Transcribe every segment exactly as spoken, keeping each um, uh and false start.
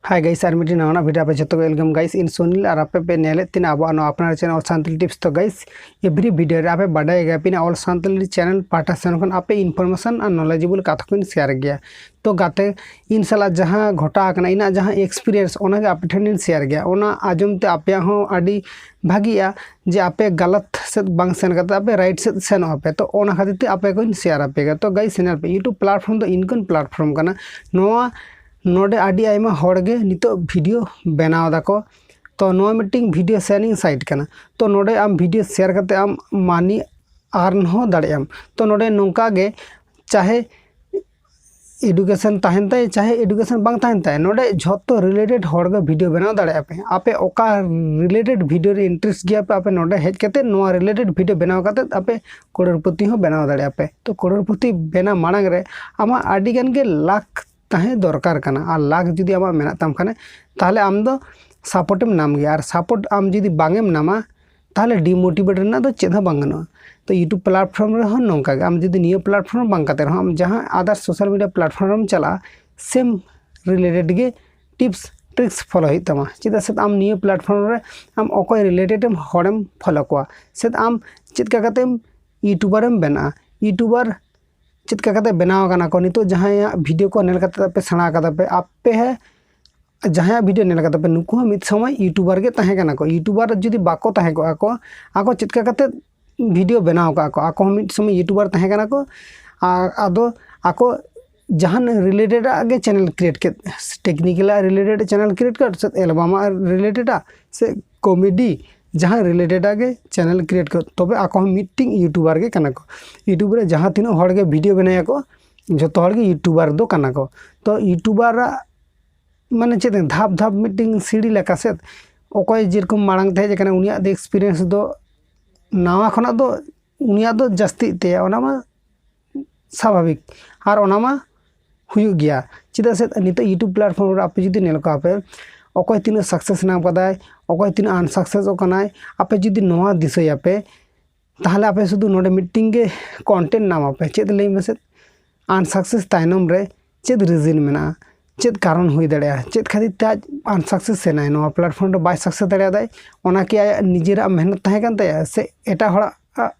Hi guys, ᱟᱨ ᱢᱤᱫᱴᱤᱡ ᱱᱟᱣᱟᱱᱟᱜ video ᱟᱯᱮ ᱡᱚᱛᱚ ᱠᱚ welcome guys. ᱤᱧ ᱥᱩᱱᱤᱞ ᱟᱨ ᱟᱯᱮ ᱯᱮ ᱧᱮᱞᱮᱫ ᱛᱤᱧᱟ ᱟᱵᱚᱣᱟᱜ ᱱᱚᱣᱟ ᱟᱯᱱᱟᱨ channel All Santali Tips. ᱛᱚ guys, every video ᱨᱮ ᱟᱯᱮ ᱵᱟᱰᱟᱭ ᱜᱮᱭᱟ ᱯᱮ ᱱᱟ All Santali channel ᱯᱟᱦᱴᱟ ᱥᱮᱱ ᱠᱷᱚᱱ ᱟᱯᱮ information ᱟᱨ knowledgeable ᱠᱟᱛᱷᱟ ᱠᱚᱧ share ᱜᱮᱭᱟ᱾ ᱛᱚ ᱜᱟᱛᱮ, ᱤᱧ ᱥᱟᱞᱟᱜ ᱡᱟᱦᱟᱸ ᱜᱷᱚᱴᱟᱣ ᱟᱠᱟᱱᱟ, ᱤᱧᱟᱹᱜ ᱡᱟᱦᱟᱸ experience, ᱚᱱᱟᱜᱮ ᱟᱯᱮ ᱴᱷᱮᱱ ᱤᱧ share ᱜᱮᱭᱟ᱾ ᱚᱱᱟ ᱟᱸᱡᱚᱢ ᱛᱮ ᱟᱯᱮᱭᱟᱜ ᱦᱚᱸ ᱟᱹᱰᱤ ᱵᱷᱟᱹᱜᱤᱜᱼᱟ ᱡᱮ ᱟᱯᱮ ᱜᱟᱞᱟᱛ ᱥᱮᱫ ᱵᱟᱝ ᱥᱮᱱ ᱠᱟᱛᱮ ᱟᱯᱮ right ᱥᱮᱫ ᱥᱮᱱᱚᱜ ᱟᱯᱮ᱾ ᱛᱚ ᱚᱱᱟ ᱠᱷᱟᱹᱛᱤᱨ ᱛᱮ ᱟᱯᱮ ᱠᱚᱧ share ᱟᱯᱮ ᱜᱮᱭᱟ᱾ ᱛᱚ guys, ᱧᱮᱞ ᱯᱮ, YouTube platform ᱫᱚ ᱤᱱᱠᱟᱹᱱ platform ᱠᱟᱱᱟ, ᱱᱚᱣᱟ ᱱᱚᱰᱮ ᱟᱹᱰᱤ ᱟᱭᱢᱟ ᱦᱚᱲ ᱜᱮ ᱱᱤᱛᱚᱜ video ᱵᱮᱱᱟᱣ ᱫᱟᱠᱚ᱾ ᱛᱚ ᱱᱚᱣᱟ ᱢᱤᱫᱴᱤᱝ video sharing site ᱠᱟᱱᱟ᱾ ᱛᱚ ᱱᱚᱰᱮ ᱟᱢ video share ᱠᱟᱛᱮ ᱟᱢ money earn ᱦᱚᱸ ᱫᱟᱲᱮᱭᱟᱜ ᱟᱢ᱾ ᱛᱚ ᱱᱚᱰᱮ ᱱᱚᱝᱠᱟ ᱜᱮ, ᱪᱟᱦᱮ education ᱛᱟᱦᱮᱱ ᱛᱟᱭ, ᱪᱟᱦᱮ education ᱵᱟᱝ ᱛᱟᱦᱮᱱ ᱛᱟᱭ, ᱱᱚᱰᱮ ᱡᱷᱚᱛᱚ related ᱦᱚᱲ ᱜᱮ video ᱵᱮᱱᱟᱣ ᱫᱟᱲᱮᱭᱟᱜᱼᱟ ᱯᱮ᱾ ᱟᱯᱮ ᱚᱠᱟ related video ᱨᱮ interest ᱜᱮᱭᱟ ᱯᱮ, ᱟᱯᱮ ᱱᱚᱰᱮ ᱦᱮᱡ ᱠᱟᱛᱮ ᱱᱚᱣᱟ related video ᱵᱮᱱᱟᱣ ᱠᱟᱛᱮ ᱟᱯᱮ ᱠᱨᱳᱲᱯᱚᱛᱤ ᱦᱚᱸ ᱵᱮᱱᱟᱣ ᱫᱟᱲᱮᱭᱟᱜᱼᱟ ᱯᱮ᱾ ᱛᱚ ᱠᱨᱳᱲᱯᱚᱛᱤ ᱵᱮᱱᱟᱣ ᱢᱟᱲᱟᱝ ᱨᱮ ᱟᱢᱟᱜ ᱟᱹᱰᱤ ᱜᱟᱱ ᱜᱮ ᱞᱟᱠ ᱛᱟᱦᱮᱸ ᱫᱚᱨᱠᱟᱨ ᱠᱟᱱᱟ, ᱟᱨ ᱞᱟᱠ ᱡᱩᱫᱤ ᱟᱢᱟᱜ ᱢᱮᱱᱟᱜ ᱛᱟᱢ ᱠᱷᱟᱱᱮ, ᱛᱟᱦᱚᱞᱮ ᱟᱢ ᱫᱚ support ᱮᱢ ᱧᱟᱢ ᱜᱮᱭᱟ, ᱟᱨ support ᱟᱢ ᱡᱩᱫᱤ ᱵᱟᱝ ᱮᱢ ᱧᱟᱢᱟ, ᱛᱟᱦᱚᱞᱮ demotivate ᱨᱮᱱᱟᱜ ᱫᱚ ᱪᱮᱫ ᱦᱚᱸ ᱵᱟᱝ ᱜᱟᱱᱚᱜᱼᱟ᱾ ᱛᱚ YouTube platform ᱨᱮᱦᱚᱸ ᱱᱚᱝᱠᱟ ᱜᱮ, ᱟᱢ ᱡᱩᱫᱤ ᱱᱤᱭᱟᱹ platform ᱵᱟᱝ ᱠᱟᱛᱮ ᱨᱮᱦᱚᱸ ᱟᱢ ᱡᱟᱦᱟᱸ other social media platform ᱨᱮᱢ ᱪᱟᱞᱟᱜᱼᱟ, same related ᱜᱮ tips tricks follow ᱦᱩᱭᱩᱜ ᱛᱟᱢᱟ᱾ ᱪᱮᱫᱟᱜ ᱥᱮ ᱟᱢ ᱱᱤᱭᱟᱹ platform ᱨᱮ ᱟᱢ ᱚᱠᱚᱭ related ᱮᱢ ᱦᱚᱲᱮᱢ follow ᱠᱚᱣᱟ, ᱥᱮ ᱟᱢ ᱪᱮᱫ ᱞᱮᱠᱟ ᱠᱟᱛᱮᱢ YouTuber ᱮᱢ ᱵᱮᱱᱟᱜᱼᱟ, YouTuber ᱪᱮᱫ ᱞᱮᱠᱟ ᱠᱟᱛᱮ ᱵᱮᱱᱟᱣ ᱠᱟᱱᱟ ᱠᱚ, ᱱᱤᱛᱚᱜ ᱡᱟᱦᱟᱸᱭᱟᱜ video ᱠᱚ ᱧᱮᱞ ᱠᱟᱛᱮ ᱟᱯᱮ ᱥᱮᱬᱟ ᱠᱟᱫᱟ ᱯᱮ, ᱟᱯᱮ ᱦᱮᱸ, ᱡᱟᱦᱟᱸᱭᱟᱜ video ᱧᱮᱞ ᱠᱟᱫᱟ ᱯᱮ, ᱱᱩᱠᱩ ᱦᱚᱸ ᱢᱤᱫ ᱥᱚᱢᱚᱭ YouTuber ᱜᱮ ᱛᱟᱦᱮᱸ ᱠᱟᱱᱟ ᱠᱚ᱾ YouTuber ᱡᱩᱫᱤ ᱵᱟᱠᱚ ᱛᱟᱦᱮᱸ ᱠᱚᱜᱼᱟ ᱠᱚ, ᱟᱠᱚ ᱪᱮᱫ ᱞᱮᱠᱟ ᱠᱟᱛᱮ video ᱵᱮᱱᱟᱣ ᱠᱟᱜᱼᱟ ᱠᱚ, ᱟᱠᱚ ᱦᱚᱸ ᱢᱤᱫ ᱥᱚᱢᱚᱭ YouTuber ᱛᱟᱦᱮᱸ ᱠᱟᱱᱟ ᱠᱚ᱾ ᱟᱨ ᱟᱫᱚ ᱟᱠᱚ ᱡᱟᱦᱟᱱ related ᱟᱜ ᱜᱮ channel create ᱠᱮᱫ, technical ᱟᱜ related channel create ᱠᱮᱫ, ᱥᱮ album ᱟᱜ related ᱟᱜ, ᱥᱮ comedy, ᱡᱟᱦᱟᱸ related ᱟᱜ ᱜᱮ channel create ᱠᱮᱫ, ᱛᱚᱵᱮ ᱟᱠᱚ ᱦᱚᱸ ᱢᱤᱫᱴᱤᱝ YouTuber ᱜᱮ ᱠᱟᱱᱟ ᱠᱚ᱾ YouTube ᱨᱮ ᱡᱟᱦᱟᱸ ᱛᱤᱱᱟᱹᱜ ᱦᱚᱲ ᱜᱮ video ᱵᱮᱱᱟᱣ ᱟᱠᱚ, ᱡᱷᱚᱛᱚ ᱦᱚᱲ ᱜᱮ YouTuber ᱫᱚ ᱠᱟᱱᱟ ᱠᱚ᱾ ᱛᱚ YouTuber ᱟᱜ ᱢᱟᱱᱮ ᱪᱮᱫ ᱫᱷᱟᱯ ᱫᱷᱟᱯ ᱢᱤᱫᱴᱤᱝ ᱥᱤᱲᱤ ᱞᱮᱠᱟ ᱥᱮ, ᱚᱠᱚᱭ ᱡᱮᱨᱚᱠᱚᱢ ᱢᱟᱲᱟᱝ ᱛᱮ ᱦᱮᱡ ᱟᱠᱟᱱᱟ, ᱩᱱᱤᱭᱟᱜ ᱫᱚ experience ᱫᱚ ᱱᱟᱣᱟ ᱠᱷᱚᱱᱟᱜ ᱫᱚ ᱩᱱᱤᱭᱟᱜ ᱫᱚ ᱡᱟᱹᱥᱛᱤᱜ ᱛᱟᱭᱟ, ᱚᱱᱟ ᱢᱟ ᱥᱟᱵᱷᱟᱵᱤᱠ, ᱟᱨ ᱚᱱᱟ ᱢᱟ ᱦᱩᱭᱩᱜ ᱜᱮᱭᱟ᱾ ᱪᱮᱫᱟᱜ ᱥᱮ ᱱᱤᱛᱚᱜ YouTube platform ᱨᱮ ᱟᱯᱮ ᱡᱩᱫᱤ ᱧᱮᱞ ᱠᱚᱣᱟ ᱯᱮ, ᱚᱠᱚᱭ ᱛᱤᱱᱟᱹᱜ success ᱧᱟᱢ ᱠᱟᱫᱟᱭ, ᱚᱠᱚᱭ ᱛᱤᱱᱟᱹᱜ unsuccess ᱚᱜ ᱠᱟᱱᱟᱭ, ᱟᱯᱮ ᱡᱩᱫᱤ ᱱᱚᱣᱟ ᱫᱤᱥᱟᱹᱭᱟᱯᱮ, ᱛᱟᱦᱚᱞᱮ ᱟᱯᱮ ᱥᱩᱫᱷᱩ ᱱᱚᱰᱮ ᱢᱤᱫᱴᱤᱝ ᱜᱮ content ᱧᱟᱢ ᱟᱯᱮ᱾ ᱪᱮᱫ ᱞᱟᱹᱭ ᱢᱮᱥᱮ, unsuccess ᱛᱟᱭᱱᱚᱢ ᱨᱮ ᱪᱮᱫ reason ᱢᱮᱱᱟᱜᱼᱟ? ᱪᱮᱫ ᱠᱟᱨᱚᱱ ᱦᱩᱭ ᱫᱟᱲᱮᱭᱟᱜᱼᱟ, ᱪᱮᱫ ᱠᱷᱟᱹᱛᱤᱨ ᱛᱮ ᱟᱡ ᱟᱱᱥᱟᱠᱥᱮᱥ ᱮᱱᱟᱭ, ᱱᱚᱣᱟ ᱯᱞᱟᱴᱯᱷᱚᱨᱢ ᱨᱮ ᱵᱟᱭ ᱥᱟᱠᱥᱮᱥ ᱫᱟᱲᱮᱭᱟᱫᱟᱭ? ᱚᱱᱟ ᱠᱤ ᱟᱭᱟᱜ ᱱᱤᱡᱮᱨᱟᱜ ᱢᱮᱦᱱᱚᱛ ᱛᱟᱦᱮᱸ ᱠᱟᱱ ᱛᱟᱭᱟ, ᱥᱮ ᱮᱴᱟᱜ ᱦᱚᱲᱟᱜ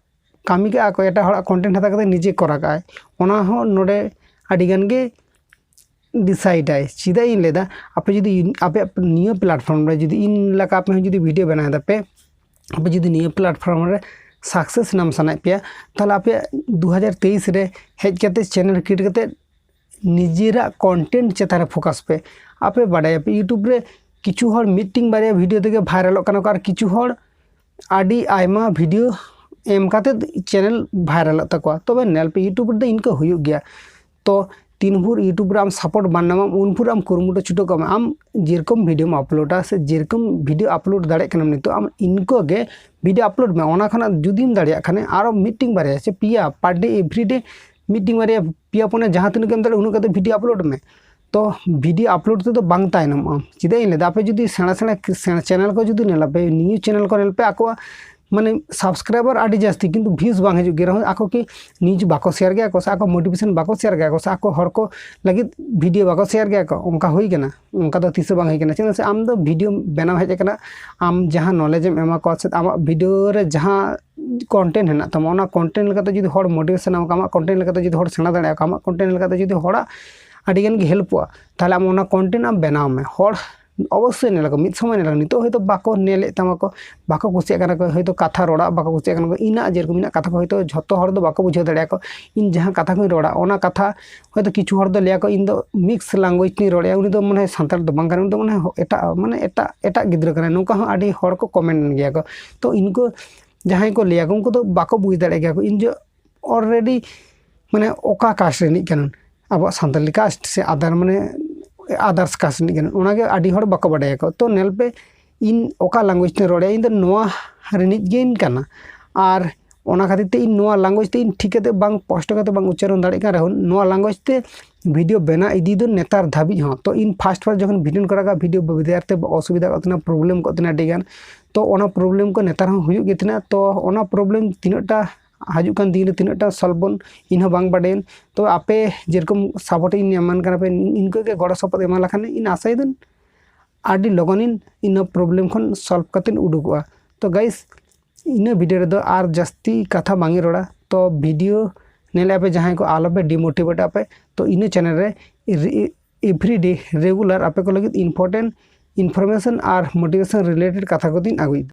ᱠᱟᱹᱢᱤ ᱠᱟᱜᱼᱟ ᱠᱚ, ᱮᱴᱟᱜ ᱦᱚᱲᱟᱜ ᱠᱚᱱᱴᱮᱱᱴ ᱦᱟᱛᱟᱣ ᱠᱟᱛᱮ ᱱᱤᱡᱮ ᱠᱚᱨᱟᱣ ᱠᱟᱜᱼᱟᱭ? ᱚᱱᱟ ᱦᱚᱸ ᱱᱚᱰᱮ ᱟᱹᱰᱤ ᱜᱟᱱ ᱜᱮ ᱰᱤᱥᱟᱭᱤᱰᱟᱭ᱾ ᱪᱮᱫᱟᱜ ᱤᱧ ᱞᱟᱹᱭᱫᱟ, ᱟᱯᱮ ᱡᱩᱫᱤ ᱤᱧ- ᱟᱯᱮᱭᱟᱜ ᱱᱤᱭᱟᱹ ᱯᱞᱟᱴᱯᱷᱚᱨᱢ ᱨᱮ ᱡᱩᱫᱤ ᱤᱧ ᱞᱮᱠᱟ ᱟᱯᱮ ᱦᱚᱸ ᱡᱩᱫᱤ ᱵᱷᱤᱰᱤᱭᱳ ᱵᱮᱱᱟᱣ ᱫᱟᱯᱮ, ᱟᱯᱮ ᱡᱩᱫᱤ ᱱᱤᱭᱟᱹ ᱯᱞᱟᱴᱯᱷᱚᱨᱢ ᱨᱮ ᱥᱟᱠᱥᱮᱥ ᱧᱟᱢ ᱥᱟᱱᱟᱭᱮᱫ ᱯᱮᱭᱟ, ᱛᱟᱦᱚᱞᱮ ᱟᱯᱮᱭᱟᱜ ᱫᱩ ᱦᱟᱡᱟᱨ ᱛᱮᱭᱤᱥ ᱨᱮ ᱦᱮᱡ ᱠᱟᱛᱮ ᱪᱮᱱᱮᱞ ᱠᱨᱤᱭᱮᱴ ᱠᱟᱛᱮ ᱱᱤᱡᱮᱨᱟᱜ ᱠᱚᱱᱴᱮᱱᱴ ᱪᱮᱛᱟᱱ ᱨᱮ ᱯᱷᱳᱠᱟᱥ ᱯᱮ᱾ ᱟᱯᱮ ᱵᱟᱰᱟᱭᱟᱯᱮ, ᱤᱭᱩᱴᱩᱵᱽ ᱨᱮ ᱠᱤᱪᱷᱩ ᱦᱚᱲ ᱢᱤᱫᱴᱤᱝ ᱵᱟᱨᱭᱟ ᱵᱷᱤᱰᱤᱭᱳ ᱛᱮᱜᱮ ᱵᱷᱟᱭᱨᱟᱞᱚᱜ ᱠᱟᱱᱟ ᱠᱚ, ᱟᱨ ᱠᱤᱪᱷᱩ ᱦᱚᱲ ᱟᱹᱰᱤ ᱟᱭᱢᱟ ᱵᱷᱤᱰᱤᱭᱳ ᱮᱢ ᱠᱟᱛᱮ ᱪᱮᱱᱮᱞ ᱵᱷᱟᱭᱨᱟᱞᱚᱜ ᱛᱟᱠᱚᱣᱟ᱾ ᱛᱚᱵᱮ ᱧᱮᱞ ᱯᱮ, ᱤᱭᱩᱴᱩᱵᱽ ᱨᱮᱫᱚ ᱤᱱᱠᱟᱹ ᱦᱩᱭᱩᱜ ᱜᱮᱭᱟ᱾ ᱛᱚ ᱛᱤᱱ ᱵᱷᱳᱨ ᱤᱭᱩᱴᱩᱵᱽ ᱨᱮ ᱟᱢ ᱥᱟᱯᱳᱨᱴ ᱵᱟᱢ ᱧᱟᱢᱟ, ᱩᱱ ᱵᱷᱳᱨ ᱟᱢ ᱠᱩᱨᱩᱢᱩᱴᱩ ᱪᱷᱩᱴᱟᱹᱣ ᱠᱟᱜ ᱢᱮ᱾ ᱟᱢ ᱡᱮᱨᱚᱠᱚᱢ ᱵᱷᱤᱰᱤᱭᱳᱢ ᱟᱯᱞᱳᱰᱟ ᱥᱮ ᱡᱮᱨᱚᱠᱚᱢ ᱵᱷᱤᱰᱤᱭᱳ ᱟᱯᱞᱳᱰ ᱫᱟᱲᱮᱭᱟᱜ ᱠᱟᱱᱟᱢ ᱱᱤᱛᱚᱜ, ᱟᱢ ᱤᱱᱠᱟᱹ ᱜᱮ ᱵᱷᱤᱰᱤᱭᱳ ᱟᱯᱞᱳᱰ ᱢᱮ᱾ ᱚᱱᱟ ᱠᱷᱚᱱᱟᱜ ᱡᱩᱫᱤᱢ ᱫᱟᱲᱮᱭᱟᱜ ᱠᱷᱟᱱ ᱟᱨᱚ ᱢᱤᱫᱴᱤᱝ ᱵᱟᱨᱭᱟ ᱥᱮ ᱯᱮᱭᱟ per day, every day ᱢᱤᱫᱴᱤᱝ ᱵᱟᱨᱭᱟ, ᱯᱮᱭᱟ ᱯᱩᱱᱭᱟ, ᱡᱟᱦᱟᱸ ᱛᱤᱱᱟᱹᱜ ᱜᱮᱢ ᱫᱟᱲᱮᱭᱟᱜᱼᱟ ᱩᱱᱟᱹᱜ ᱠᱟᱛᱮ ᱵᱷᱤᱰᱤᱭᱳ ᱟᱯᱞᱳᱰ ᱢᱮ᱾ ᱛᱚ ᱵᱷᱤᱰᱤᱭᱳ ᱟᱯᱞᱳᱰ ᱛᱮᱫᱚ ᱵᱟᱝ ᱛᱟᱭᱱᱚᱢᱚᱜᱼᱟ᱾ ᱪᱮᱫᱟᱜ ᱤᱧ ᱞᱟᱹᱭᱫᱟ, ᱟᱯᱮ ᱡᱩᱫᱤ ᱥᱮᱬᱟ ᱥᱮᱬᱟ ᱥᱮᱬᱟ ᱪᱮᱱᱮᱞ ᱠᱚ ᱡᱩᱫᱤ ᱧᱮᱞᱟᱯᱮ, ᱱᱤᱭᱩᱡᱽ ᱪᱮᱱᱮᱞ ᱠᱚ ᱧᱮᱞ ᱯᱮ, ᱟᱠᱚᱣᱟᱜ ᱢᱟᱱᱮ ᱥᱟᱵᱥᱠᱨᱟᱭᱵᱟᱨ ᱟᱹᱰᱤ ᱡᱟᱹᱥᱛᱤ, ᱠᱤᱱᱛᱩ ᱵᱷᱤᱭᱩᱡᱽ ᱵᱟᱝ ᱦᱤᱡᱩᱜ ᱜᱮ ᱨᱮᱦᱚᱸ, ᱟᱠᱚ ᱠᱤ ᱱᱤᱭᱩᱡᱽ ᱵᱟᱠᱚ ᱥᱮᱭᱟᱨ ᱜᱮᱭᱟ ᱠᱚ, ᱥᱮ ᱟᱠᱚ ᱢᱳᱴᱤᱵᱷᱮᱥᱚᱱ ᱵᱟᱠᱚ ᱥᱮᱭᱟᱨ ᱜᱮᱭᱟ ᱠᱚ, ᱥᱮ ᱟᱠᱚ ᱦᱚᱲ ᱠᱚ ᱞᱟᱹᱜᱤᱫ ᱵᱷᱤᱰᱤᱭᱳ ᱵᱟᱠᱚ ᱥᱮᱭᱟᱨ ᱜᱮᱭᱟ ᱠᱚ? ᱚᱱᱠᱟ ᱦᱩᱭ ᱠᱟᱱᱟ? ᱚᱱᱠᱟ ᱫᱚ ᱛᱤᱥ ᱦᱚᱸ ᱵᱟᱝ ᱦᱩᱭ ᱠᱟᱱᱟ᱾ ᱪᱮᱫᱟᱜ ᱥᱮ ᱟᱢ ᱫᱚ ᱵᱷᱤᱰᱤᱭᱳ ᱵᱮᱱᱟᱣ ᱦᱮᱡ ᱟᱠᱟᱱᱟ, ᱟᱢ ᱡᱟᱦᱟᱸ ᱱᱚᱞᱮᱡᱽ ᱮᱢ ᱮᱢᱟ ᱠᱚᱣᱟ, ᱥᱮ ᱟᱢᱟᱜ ᱵᱷᱤᱰᱤᱭᱳ ᱨᱮ ᱡᱟᱦᱟᱸ ᱠᱚᱱᱴᱮᱱᱴ ᱦᱮᱱᱟᱜ ᱛᱟᱢᱟ, ᱚᱱᱟ ᱠᱚᱱᱴᱮᱱᱴ ᱞᱮᱠᱟᱛᱮ ᱡᱩᱫᱤ ᱦᱚᱲ ᱢᱳᱴᱤᱵᱷᱮᱥᱚᱱ ᱮᱢᱟ ᱠᱚᱣᱟ, ᱟᱢᱟᱜ ᱠᱚᱱᱴᱮᱱᱴ ᱞᱮᱠᱟᱛᱮ ᱡᱩᱫᱤ ᱦᱚᱲ ᱥᱮᱬᱟ ᱫᱟᱲᱮᱭᱟᱜᱼᱟ ᱠᱚ, ᱟᱢᱟᱜ ᱠᱚᱱᱴᱮᱱᱴ ᱞᱮᱠᱟᱛᱮ ᱡᱩᱫᱤ ᱦᱚᱲᱟᱜ ᱟᱹᱰᱤ ᱜᱟᱱ ᱜᱮ ᱦᱮᱞᱯᱚᱜᱼᱟ, ᱛᱟᱦᱚᱞᱮ ᱟᱢ ᱚᱱᱟ ᱠᱚᱱᱴᱮᱱᱴ ᱟᱢ ᱵᱮᱱᱟᱣ ᱢᱮ᱾ ᱦᱚᱲ ᱚᱵᱚᱥᱥᱳᱭ ᱧᱮᱞ ᱟᱠᱚ, ᱢᱤᱫ ᱥᱚᱢᱚᱭ ᱧᱮᱞ ᱟᱠᱚ, ᱱᱤᱛᱚᱜ ᱦᱚᱭᱛᱳ ᱵᱟᱠᱚ ᱧᱮᱞᱮᱫ ᱛᱟᱢᱟ ᱠᱚ, ᱵᱟᱠᱚ ᱠᱩᱥᱤᱭᱟᱜ ᱠᱟᱱᱟ ᱠᱚ, ᱦᱚᱭᱛᱳ ᱠᱟᱛᱷᱟ ᱨᱚᱲᱟᱜ ᱵᱟᱠᱚ ᱠᱩᱥᱤᱭᱟᱜ ᱠᱟᱱᱟ ᱠᱚ, ᱤᱱᱟᱹᱜ ᱡᱮᱨᱚᱠᱚᱢ ᱤᱱᱟᱹᱜ ᱠᱟᱛᱷᱟ ᱠᱚ ᱦᱚᱭᱛᱳ ᱡᱷᱚᱛᱚ ᱦᱚᱲ ᱫᱚ ᱵᱟᱠᱚ ᱵᱩᱡᱷᱟᱹᱣ ᱫᱟᱲᱮᱭᱟᱜᱼᱟ ᱠᱚ᱾ ᱤᱧ ᱡᱟᱦᱟᱸ ᱠᱟᱛᱷᱟ ᱠᱚᱧ ᱨᱚᱲᱟ, ᱚᱱᱟ ᱠᱟᱛᱷᱟ ᱦᱚᱭᱛᱳ ᱠᱤᱪᱷᱩ ᱦᱚᱲ ᱫᱚ ᱞᱟᱹᱭᱟ ᱠᱚ, "ᱤᱧ ᱫᱚ ᱢᱤᱠᱥ ᱞᱟᱝᱜᱩᱭᱮᱡᱽ ᱛᱤᱧ ᱨᱚᱲᱮᱫᱼᱟ, ᱩᱱᱤ ᱫᱚ ᱢᱟᱱᱮ ᱥᱟᱱᱛᱟᱲ ᱫᱚ ᱵᱟᱝ ᱠᱟᱱᱟ, ᱩᱱᱤ ᱫᱚ ᱢᱟᱱᱮ ᱮᱴᱟᱜ, ᱢᱟᱱᱮ ᱮᱴᱟᱜ, ᱮᱴᱟᱜ ᱜᱤᱫᱽᱨᱟᱹ ᱠᱟᱱᱟᱭ", ᱱᱚᱝᱠᱟ ᱦᱚᱸ ᱟᱹᱰᱤ ᱦᱚᱲ ᱠᱚ ᱠᱚᱢᱮᱱᱴ ᱜᱮᱭᱟ ᱠᱚ᱾ ᱛᱚ ᱤᱱᱠᱩ ᱡᱟᱦᱟᱸᱭ ᱠᱚ ᱞᱟᱹᱭᱟ ᱠᱚ, ᱩᱱᱠᱩ ᱫᱚ ᱵᱟᱠᱚ ᱵᱩᱡᱽ ᱫᱟᱲᱮᱭᱟᱜ ᱜᱮᱭᱟ ᱠᱚ ᱤᱧ ᱡᱮ already ᱢᱟᱱᱮ ᱚᱠᱟ ᱠᱟᱥᱴ ᱨᱤᱱᱤᱡ ᱠᱟᱱᱟᱹᱧ, ᱟᱵᱚᱣᱟᱜ ᱥᱟᱱᱛᱟᱞᱤ ᱠᱟᱥᱴ ᱥᱮ ᱟᱫᱟᱨ, ᱢᱟᱱᱮ ᱟᱫᱟᱨᱥ ᱠᱟᱥᱴ ᱨᱤᱱᱤᱡ ᱠᱟᱱᱟᱹᱧ, ᱚᱱᱟᱜᱮ ᱟᱹᱰᱤ ᱦᱚᱲ ᱵᱟᱠᱚ ᱵᱟᱰᱟᱭᱟᱠᱚ᱾ ᱛᱚ ᱧᱮᱞ ᱯᱮ, ᱤᱧ ᱚᱠᱟ ᱞᱟᱝᱜᱩᱭᱮᱡᱽ ᱛᱮᱧ ᱨᱚᱲᱮᱫᱼᱟ, ᱤᱧ ᱫᱚ ᱱᱚᱣᱟ ᱨᱤᱱᱤᱡ ᱜᱮᱧ ᱠᱟᱱᱟ᱾ ᱟᱨ ᱚᱱᱟ ᱠᱷᱟᱹᱛᱤᱨ ᱛᱮ ᱤᱧ ᱱᱚᱣᱟ ᱞᱟᱝᱜᱩᱭᱮᱡᱽ ᱛᱮ ᱤᱧ ᱴᱷᱤᱠ ᱠᱟᱛᱮ ᱵᱟᱝ ᱯᱚᱥᱴᱚ ᱠᱟᱛᱮ ᱵᱟᱝ ᱩᱪᱪᱟᱨᱚᱱ ᱫᱟᱲᱮᱭᱟᱜ ᱠᱟᱱ ᱨᱮᱦᱚᱸ, ᱱᱚᱣᱟ ᱞᱟᱝᱜᱩᱭᱮᱡᱽ ᱛᱮ ᱵᱷᱤᱰᱤᱭᱳ ᱵᱮᱱᱟᱣ ᱤᱫᱤ ᱫᱚ ᱱᱮᱛᱟᱨ ᱫᱷᱟᱹᱵᱤᱡ ᱦᱚᱸ᱾ ᱛᱚ ᱤᱧ ᱯᱷᱟᱥᱴ ᱯᱷᱟᱥᱴ ᱡᱚᱠᱷᱚᱱ ᱵᱷᱤᱰᱤᱭᱳᱧ ᱠᱚᱨᱟᱣ ᱠᱟᱜᱼᱟ, ᱵᱷᱤᱰᱤᱭᱳ ᱚᱥᱩᱵᱤᱫᱷᱟ ᱠᱚᱜ ᱛᱤᱧᱟ, ᱯᱨᱚᱵᱞᱮᱢ ᱠᱚᱜ ᱛᱤᱧᱟ ᱟᱹᱰᱤ ᱜᱟᱱ᱾ ᱛᱚ ᱚᱱᱟ ᱯᱨᱚᱵᱞᱮᱢ ᱠᱚ ᱱᱮᱛᱟᱨ ᱦᱚᱸ ᱦᱩᱭᱩᱜ ᱜᱮ ᱛᱟᱦᱮᱱᱟ᱾ ᱛᱚ ᱚᱱᱟ ᱯᱨᱚᱵᱞᱮᱢ ᱛᱤᱱᱟᱹᱜ ᱴᱟ ᱦᱤᱡᱩᱜ ᱠᱟᱱ ᱫᱤᱱ ᱨᱮ ᱛᱤᱱᱟᱹᱜ ᱴᱟ ᱥᱚᱞᱵᱷ ᱵᱚᱱ, ᱤᱧ ᱦᱚᱸ ᱵᱟᱝ ᱵᱟᱰᱟᱭᱟᱹᱧ᱾ ᱛᱚ ᱟᱯᱮ ᱡᱮᱨᱚᱠᱚᱢ ᱥᱟᱯᱳᱨᱴ ᱤᱧ ᱮᱢᱟᱱ ᱠᱟᱱᱟ ᱯᱮ, ᱤᱱᱠᱟᱹ ᱜᱮ ᱜᱚᱲᱚ ᱥᱚᱯᱚᱦᱚᱫ ᱮᱢᱟ ᱞᱮᱠᱷᱟᱱ ᱤᱧ ᱟᱥᱟᱭᱮᱫᱟᱹᱧ ᱟᱹᱰᱤ ᱞᱚᱜᱚᱱ ᱤᱧ ᱤᱱᱟᱹ ᱯᱨᱚᱵᱞᱮᱢ ᱠᱷᱚᱱ ᱥᱚᱞᱵᱷ ᱠᱟᱛᱮᱧ ᱩᱰᱩᱠᱚᱜᱼᱟ᱾ ᱛᱚ ᱜᱟᱭᱤᱥ, ᱤᱱᱟᱹ ᱵᱷᱤᱰᱤᱭᱳ ᱨᱮᱫᱚ ᱟᱨ ᱡᱟᱹᱥᱛᱤ ᱠᱟᱛᱷᱟ ᱵᱟᱝ ᱤᱧ ᱨᱚᱲᱟ᱾ ᱛᱚ ᱵᱷᱤᱰᱤᱭᱳ ᱧᱮᱞᱮᱫᱼᱟ ᱯᱮ ᱡᱟᱦᱟᱸᱭ ᱠᱚ, ᱟᱞᱚᱯᱮ ᱰᱤᱢᱳᱴᱤᱵᱷᱮᱴᱚᱜᱼᱟ ᱯᱮ᱾ ᱛᱚ ᱤᱱᱟᱹ ᱪᱮᱱᱮᱞ ᱨᱮ everyday regular ᱟᱯᱮ ᱠᱚ ᱞᱟᱹᱜᱤᱫ important information ᱟᱨ motivation related ᱠᱟᱛᱷᱟ ᱠᱚᱫᱚᱧ ᱟᱹᱜᱩᱭᱮᱫᱟ᱾